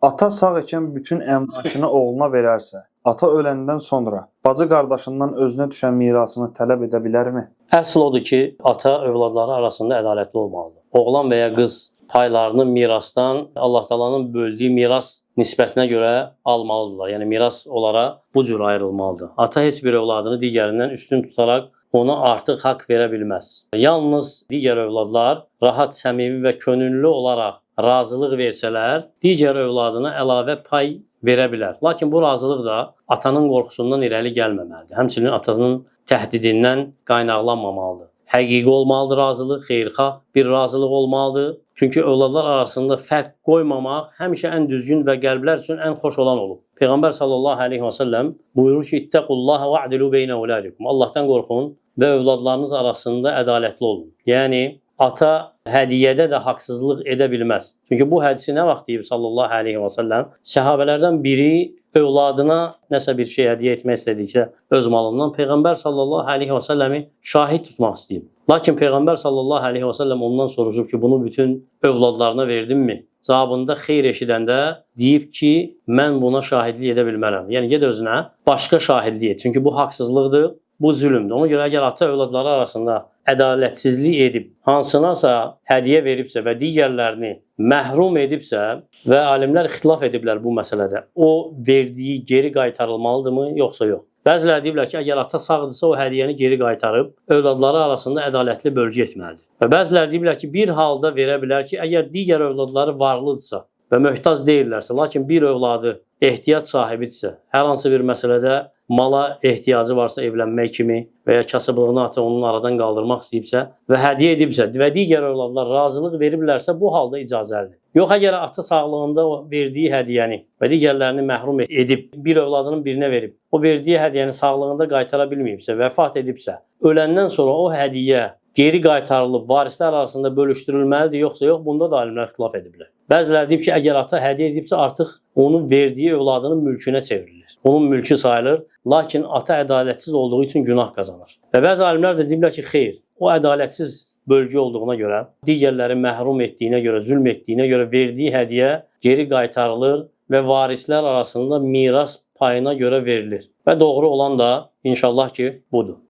Ata sağ ikən bütün əmlakını oğluna verərsə, ata öləndən sonra bacı qardaşından özünə düşən mirasını tələb edə bilərmi? Əsl odur ki, ata övladları arasında ədalətli olmalıdır. Oğlan və ya qız paylarını mirasdan Allah Taala'nın böldüyü miras nisbətinə görə almalıdırlar. Yəni miras onlara bu cür ayrılmalıdır. Ata heç bir övladını digərindən üstün tutaraq ona artıq haqq verə bilməz. Yalnız digər övladlar rahat, səmimi və könüllü olaraq razılıq versələr, digər övladına əlavə pay verə bilər. Lakin bu razılıq da atanın qorxusundan irəli gəlməməlidir. Həmçinin atanın təhdidindən qaynaqlanmamalıdır. Həqiqi olmalıdır razılıq, xeyirxah bir razılıq olmalıdır. Çünki övladlar arasında fərq qoymamaq həmişə ən düzgün və qəlblər üçün ən xoş olan olub. Peyğəmbər sallallahu əleyhi və səlləm buyurur ki: "İttəqullaha va'dilu beynə evladikum." Allahdan qorxun və övladlarınız arasında ədalətli olun. Yəni ata hədiyyədə də haqsızlıq edə bilməz. Çünki bu hədisi nə vaxt deyib sallallahu əleyhi və səlləm? Səhabələrdən biri övladına nəsə bir şey hədiyyə etmək istədikdə öz malından Peyğəmbər sallallahu əleyhi və səlləmi şahid tutmaq istəyib. Lakin Peyğəmbər sallallahu əleyhi və səlləm ondan soruşub ki, bunu bütün övladlarına verdinmi? Cavabında xeyr eşidəndə deyib ki, mən buna şahidlik edə bilmərəm. Yəni ged özünə başqa şahidlik et. Çünki bu haqsızlıqdır, bu zülmdür. Ona görə əgər ata övladları arasında ədalətsizlik edib, hansınasa hədiyyə veribsə və digərlərini məhrum edibsə və alimlər ixtilaf ediblər bu məsələdə. O verdiyi geri qaytarılmalıdırmı, yoxsa yox? Bəziləri deyiblər ki, əgər ata sağdırsa o hədiyyəni geri qaytarıb övladları arasında ədalətli bölgü etməlidir. Və bəziləri deyiblər ki, bir halda verə bilər ki, əgər digər övladları varlıdırsa və möhtac deyillərsə, lakin bir övladı ehtiyac sahibidirsə, hər hansı bir məsələdə mala ehtiyacı varsa evlənmək kimi və ya kasıblığını ata onun aradan qaldırmaq istəyibsə və hədiyyə edibsə və digər övladlar razılıq veriblərsə, bu halda icazəlidir. Yox, əgər ata sağlığında o verdiyi hədiyyəni və digərlərini məhrum edib, bir övladının birinə verib, o verdiyi hədiyyəni sağlığında qaytara bilməyibsə, vəfat edibsə, öləndən sonra o hədiyyə geri qaytarılıb varislər arasında bölüşdürülməlidir, yoxsa yox, bunda da alimlər ixtilaf ediblər. Bəziləri deyib ki, əgər ata hədiyyə edibsə, artıq onun verdiyi övladının mülkünə çevrilir. Onun mülkü sayılır, lakin ata ədalətsiz olduğu üçün günah qazanır. Və bəzi alimlər də deyiblər ki, xeyr, o ədalətsiz bölgü olduğuna görə, digərləri məhrum etdiyinə görə, zülm etdiyinə görə verdiyi hədiyyə geri qaytarılır və varislər arasında miras payına görə verilir. Və doğru olan da inşallah ki budur.